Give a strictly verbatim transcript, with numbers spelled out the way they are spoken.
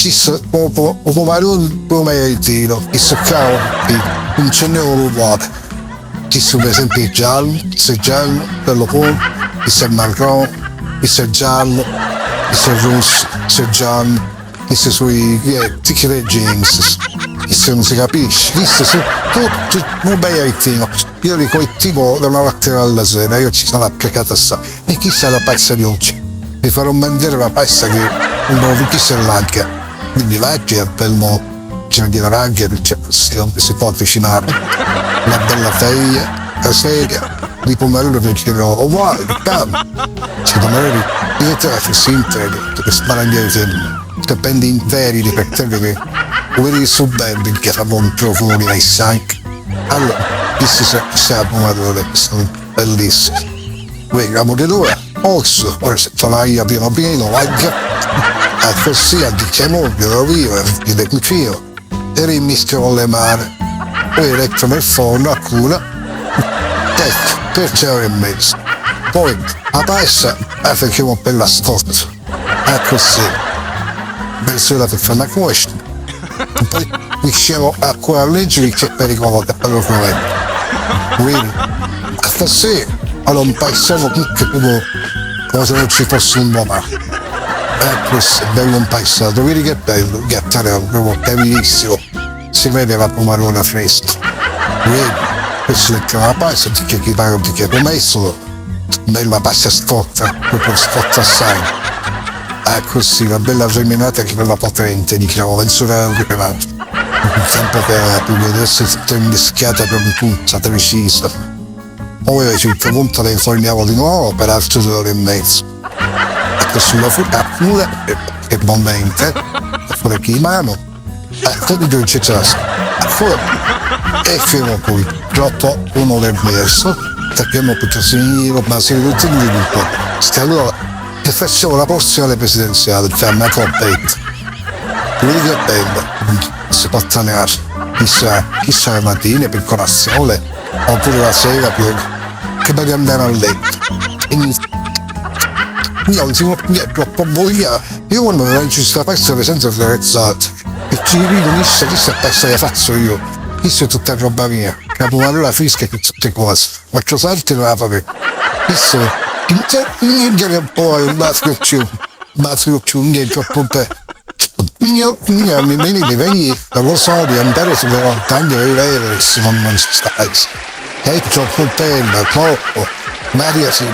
Chissu, u, u, u pumaruni, u maialitinu, chissu ccà, chi, un ci nn'è unu uguali. Chissu, per esempiu, è giallu, chissu è giallu, bellu puru, chissu è marroni, chissu è giallu, chissu è russu, chissu è giallu, chissu sui, chi è, chi è jeans, chissu non si capisci, chissu su tutti, un maialitinu. Io dico, e tipo, da una parte alla sera, io ci sono applicata assai. E chissa è la passa di oggi. Vi farò mangiare una passa che non vi chissa è l'anca. Quindi l'anca è per mo, ci ne dirà l'anca, perché si, si può avvicinare. Una bella teglia, la sedia, di pomodoro che ci ho, uguale, tanto. Ci pomodori, io te la faccio in serio, perché sbaragliare sempre. Che prendi in serio, perché te vedi che, vedi che sono belli, che fa buon profumo, dai, sai. Allora, questi sono, questi è la pomodoro, che sono bellissimi. Vedi, la pomodoro, osso, ora se fa l'aglio pieno pieno, l'aglio, e così addicchiamo, lo vivo, e le cucino, e rimmischio con le mani. Poi le metto nel forno a cura, ecco, per tre ore e mezzo. Poi la pasta la facciamo per la scorza. Accussì. Pensu la per fare una cuesta. Poi diciamo a quella legge che c'è per i conventi, per lo conventi. Quindi, accussì, allora un paesano tutto come, come se non ci fosse un domani. Accussì, bello un paesano. Vedi che bello, ghiacciare, proprio bellissimo. Si vede la pomarona fresca. Vedi, questo è che la pasta, perché chi parla, perché come sono. Bella pasta scotta, proprio scotta assai. Accussì, una bella seminata che bella potente, diciamo, menz'ora prima. Sempre che la può essere tutta invischiata per un punto preciso. Poi a un certo punto le inforniamo di nuovo per altre due ore e mezzo. Accussì la fu-, a cura e, e bollente, pure chi mano. Eh, capito, c'è già. E fermo qui, dopo un'ora e mezzo, perché non posso finire, ma se lo tengo tutto. Sta allora che facciamo la porzione presidenziale, cioè una coppetta. Vedi che bella, si può tagliare, chissà, chissà le matine per colazione, oppure la sera per, che voglio andare a letto. Quindi, io non sono più troppo voglia, io quando non ci sta persone senza attrezzato. E ci dico, chissà, chissà, passa la faccio io. Questa è tutta roba mia. Capo allora fresca che tutte cose. Faccio salti la fame. Questo, in te, in te un po', un basco più, un basco più, niente, troppo per. Io, io mi veni, mi veni, non lo so, di andare sulle montagne e vedere se non, non ci sta. È troppo bella, troppo. Maria si,